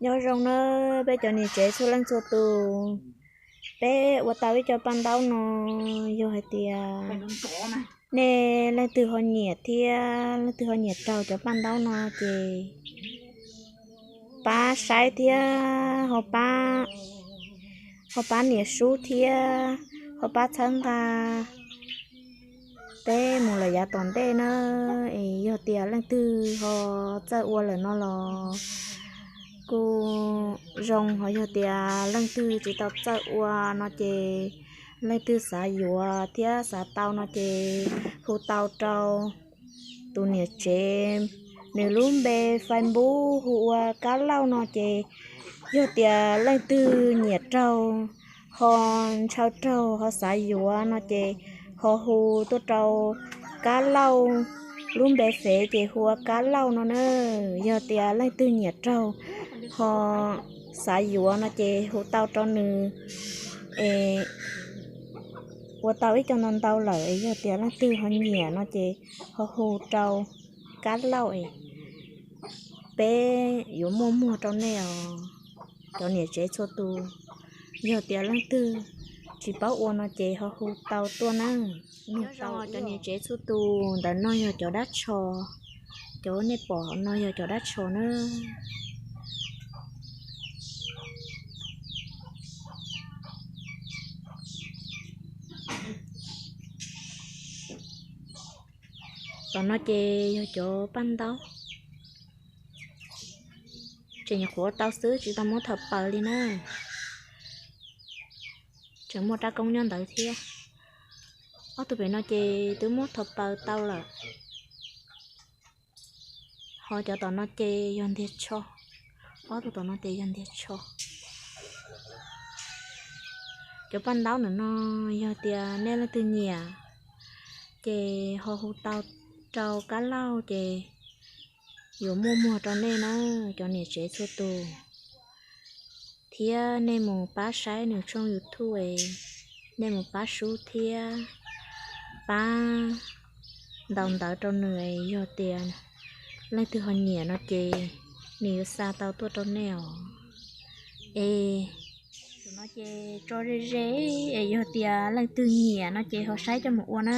Nyob zoo nawb peb cov niam tsev txhua leej txhua tus, peb ua tau ib co paj ntaub no, yog hais tias nej leej twg ho nyiam thiab leej twg ho nyiam raug cov paj ntaub no ces pab saib thiab ho pab nias sub thiab ho pab txhawb nqa peb mus lawm yav tom ntej na. Es yog tias leej twg ho txawj ua lawm no los kuj zoo, ho yog tias leej twg tsis tau txawj ua no ces leej twg xav yuav thiab xav tau no ces hu tau rau tus niam tsev, nws lub npe Facebook hu ua Kab Lauj no ces yog tias leej twg nyiam raug ho ntshaw raug ho xav yuav no ces ho hu tuaj rau Kab Lauj, lub npe fev ces hu ua Kab Lauj no na. Yog tias leej twg nyiam raug ho xav yuav no ces hu tau rau nws es ua tau ib co ntau ntau lawm. Yog tias leej twg ho nyiam no ces ho hu rau Kab Lauj es peb yuav muaj muag rau nej os cov niam tsev txhua tus. Yog tias leej twg tsis paub ua no ces ho hu tau tuaj na. Nyob zoo cov niam tsev txhua tus, ntawm no yog cov dab tsho, cov nej pom no yog cov dab tsho na. Tom no ces yog cov paj ntaub, tseem nyuam qhuav tau xwb tsis tau muab thaws paws li na. Tseem muaj rab koob nyob ntawd thiab. Ob tug pem no ces twb muab thaws paws tau lawm. Ho cov tom no ces yog ntiag tsho, ob tug tom no ces yog ntiag tsho. Cov paj ntaub ntawm no yog tias nej leej twg nyiam ces ho hu tau rau Kab Lauj ces yuav muaj muag rau nej na cov niam tsev txhua tus. Thiab nej mus pab saib nws tshooj YouTube es nej mus pab sub thiab pab ntaus ntawv rau nws es yog tias leej twg ho nyiam no ces nws yuav xa tau tuaj rau nej os. Es no ces tso ze ze es yog tias leej twg nyiam no ces ho saib coj mus ua na.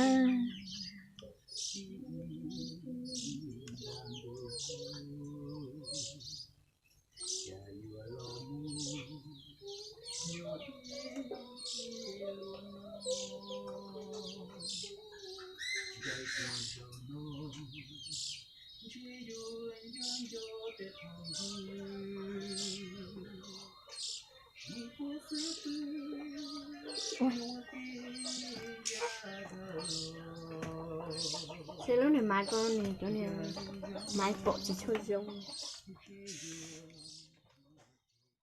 Ces lub niag maiv ko, cov niag maiv pom tsis tshua zoo.